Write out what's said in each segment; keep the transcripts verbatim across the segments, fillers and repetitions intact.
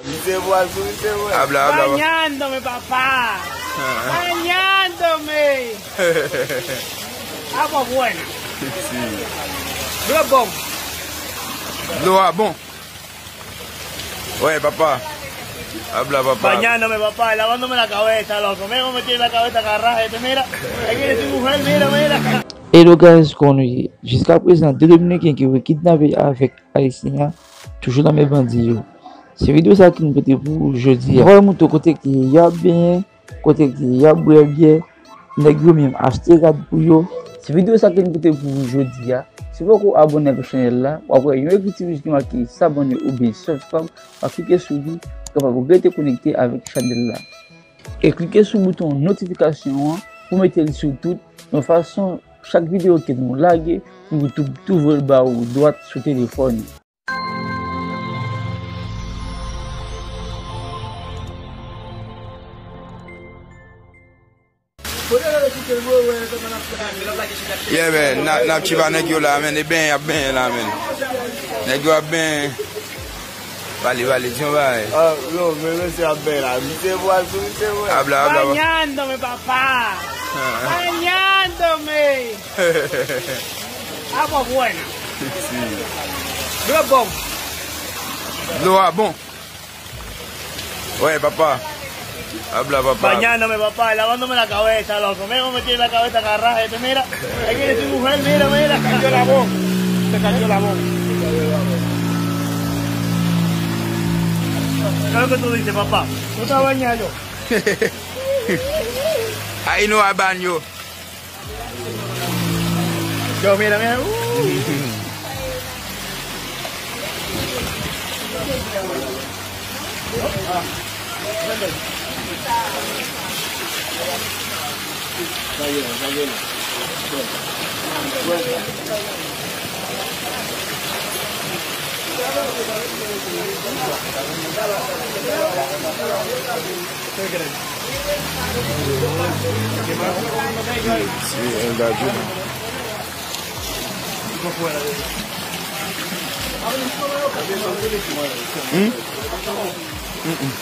Misye pral sou misye, vre. Habla, habla. Bañándome, papá. Bañándome. Agua buena. Sí. Dlo bon. Dlo a bon. Wè, papa. Habla, papa. Bañándome, papá, lavándome la cabeza, loco. Mira cómo tiene la cabeza agarrada, este, mira. Ahí viene su mujer, mira, mira. Hello guys, kòman nou ye? Jiska prezan, de Dominiken ki yo kidnape avèk Ayisyen an, toujou nan men bandi yo. Se videyo sa ki n pote pou ou jodi a. Nou pral montre w kote ke y ap benyen, kote ke y ap bwè byè, nèg yo menm achte rad pou yo. Se videyo sa ke n pote pou ou jodi a. Si w poko abòne avèk chanèl la, w ap wè yon ekriti wouj ki make s'abonner oubyen subscribe, w ap klike sou li, pou w kapab rete konekte avèk chanèl la. E klike sou bouton notifikasyon an pou mete l sou tout, yon fason chak videyo ke nou lage, nou tou, tou voye l ba ou dwat sou telefòn. Yeah, man, n ap, n ap tchiba nèg yo la, man, e benyen y ap benyen la, man. Nèg yo ap benyen. Pale, pale, di yon bagay. Ah, yo, men mesye ap benyen la. Misye pral sou misye, vre. Habla, habla. Bañándome, papá. Bañándome. Agua buena. Sí. Dlo bon. Dlo a bon. Wè, papa. Habla, papa. Bañándome, papá, lavándome la cabeza, loco. Mira cómo tiene la cabeza agarrada, este, mira. Ahí viene su mujer, mira, mira. Se cayó la voz. Se cayó la voz. ¿Qué es lo que tú dices, papá? Tú estás bañado. Ahí no hay baño. Yo, mira, mira. Uh. Sí, el de ayuda. Hmm? Mm-mm.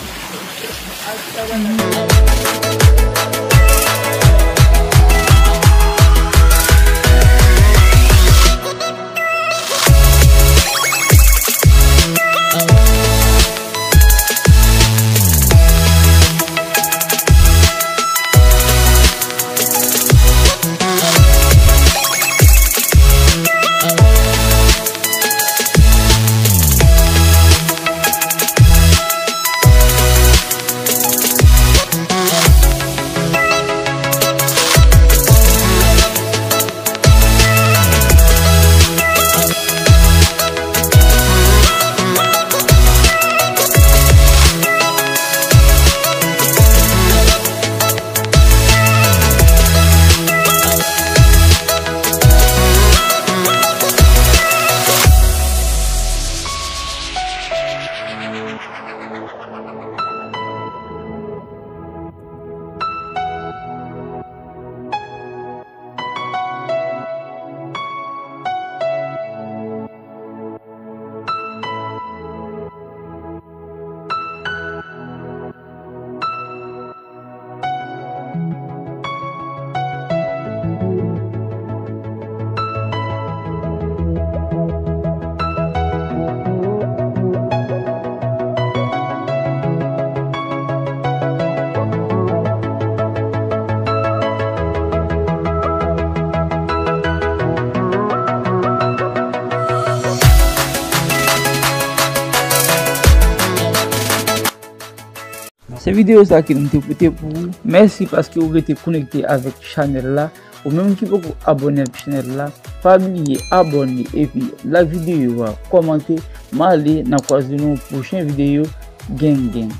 Se videyo sa ke m te pote pou ou. Mèsi paske ou rete konekte avèk chanèl la. Ou menm ki poko abòne ak chanèl la, pa bliye abòne epi like videyo a, kòmante. M ale, n a kwaze nan yon pwochen videyo. Gang, gang.